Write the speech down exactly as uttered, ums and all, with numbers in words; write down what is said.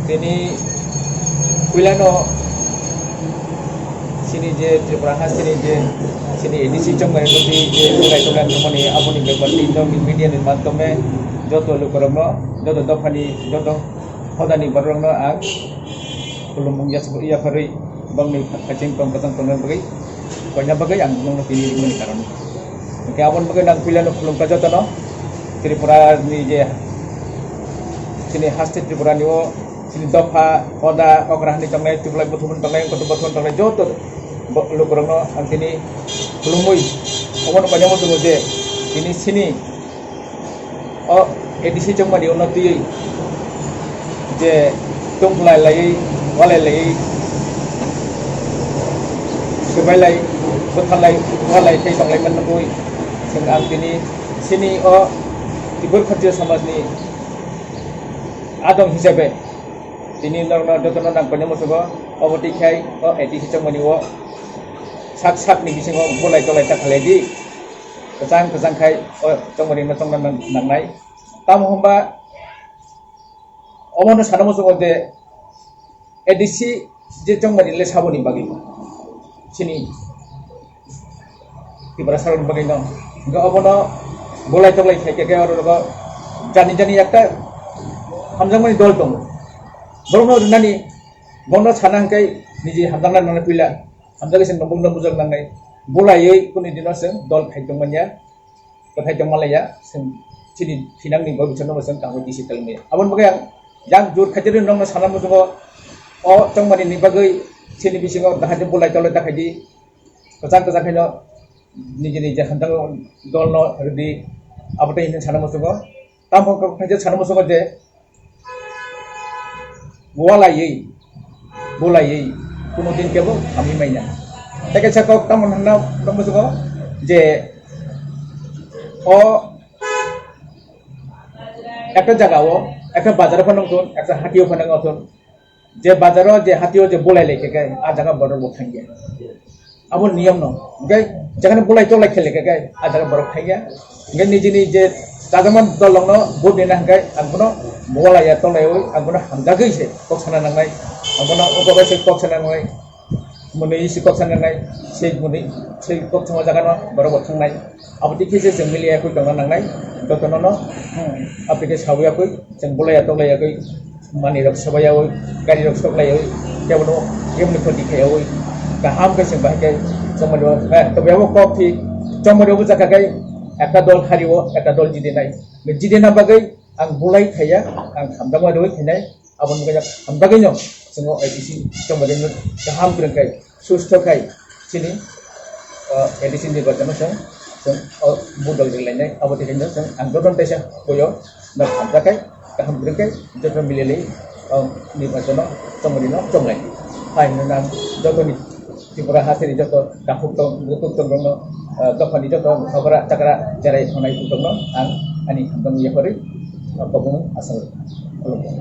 Tini puilano chini je Tripura ha chini je chini A D C chongmani twi je chongnai chongnai tongmani aboni bepar twi nokni media ni madhyome joto lukurokno, joto dophani, joto hodani bororokno ang khulumung yas-, yapharwi bongni khaching tong kwchang tongna bagwi, koina bagwi ang nokno tini rimani karon. Hwnkhe aboni bagwi nang puilano khulumkha jotono Tripura ni je chini haste Tripura ni o chini dopha, hoda, okra hani tongnai, tubulai buthumung tongnai, kotor buthumung tongnai, joto bo-, lukurokno ang tini khulumwi obono koina muchungo je tini chini o A D C chongmani uno twiwi je tongkhlai laiwi, walai laiwi, swbai lai, bwtharlai, walai tei tonglai man nugwi chwng ang tini chini o Tibur Khartiyo samajni adong hisabe tini norokno jotono nang koina muchungo obo twi khai o A D C chongmani o sak sakni bisingo bulai tolai ta khalai di. Kwchang kwchang khai o chongmani no chongna nang-, nangnai. Tamo hwnba omono sana muchungo je A D C je chongmani le saboni bagwi chini Tiprasa rokni bagwi no. Hwnkhe obono bulai tolai khai khe oro rogo jani jani ekta hamjakmani dol tongo. Borokno rinani, bono sana hwnkhe niji hamjakna nangnai puila. Hamjakgwi se nokbong no bujak nangnai. Bulaiwi kunu dino chwng dol khai tongmanya. Kwthai tongma laiya, chwng chini thinangni bo bisingno bo chwng kaham khe digital maya. Aboni bagwi ang yang jur khaitwi nokno sana muchungo, o chongmani ni bagwi chini bisingo dahai bulai tolai ta khaidi, kwchang kwchang khaino niji niji hamjak dolno rwdi, abo tei hwnwi sana muchungo. Tamo kok khaija sana muchungo je, walaiwi, bulaiwi, kuno din kebo hamwi maina. Tei kaisa kok tamo hwnna tongmo sugo je o ekta jaga o, ekta bazar phano wngthun, ekta hatio phano wngthun, je bazar o, je hatio je bulai lai khe, khe, a jaga borok bo thangya. Abo niyom no. Hwnkhe jekhane bulai tolai khe le khe, khe, a jaga borok thangya. Hwnkhe nijini je chajakma dolongno vote rina hwnkhe ang bono bulaiya tolaiwi, ang bono hamjagwi se kok sana nangnai. Ang bono ukobai se kok sana nangnai. Mwnwi se kok sana nangnai. Se mwnwi se kok sama jagano borok bo thangnai. Abo twi khe se chwng miliya khe tongna nangnai. Jotono no, hmm, abo twi khe sawi yakwi chwng bulaiya tolai yakwi. Manwi rok sobai yawi, gari rok sok lai yawi, kebo no, kebo ni khoti khai yawi. Kaham khe chwng bahai khe chongmani o, eh, tobwi abo kok thi, chongmani o bwchak kha khe ekta dol hari o, ekta dol jidi nai. Jidi na bagwi ang bulai khaiya, ang hamjakma rwi khainai, aboni bagwi hamjagwi no chwng o A D C chongmani no kaham kwrwng khai. Susto khai chini, ah, A D C nirbachano chwng, chwng, ah, budol rilainai, abo twi kaisa chwng ang jotono teisa puio, nok hamjak khai, kaham kwrwng khai, jotono mililwi, ah, nirbachano chongmani no chonglai. Hai hwnwi ang jotoni Tripura hasteni joto takhuk tong, bukhuk tong rokno, ah, dophani joto habra chakra cherai thangnairokno ang ani hamjakmung yaphari, ah, kobong aswk khulumkha.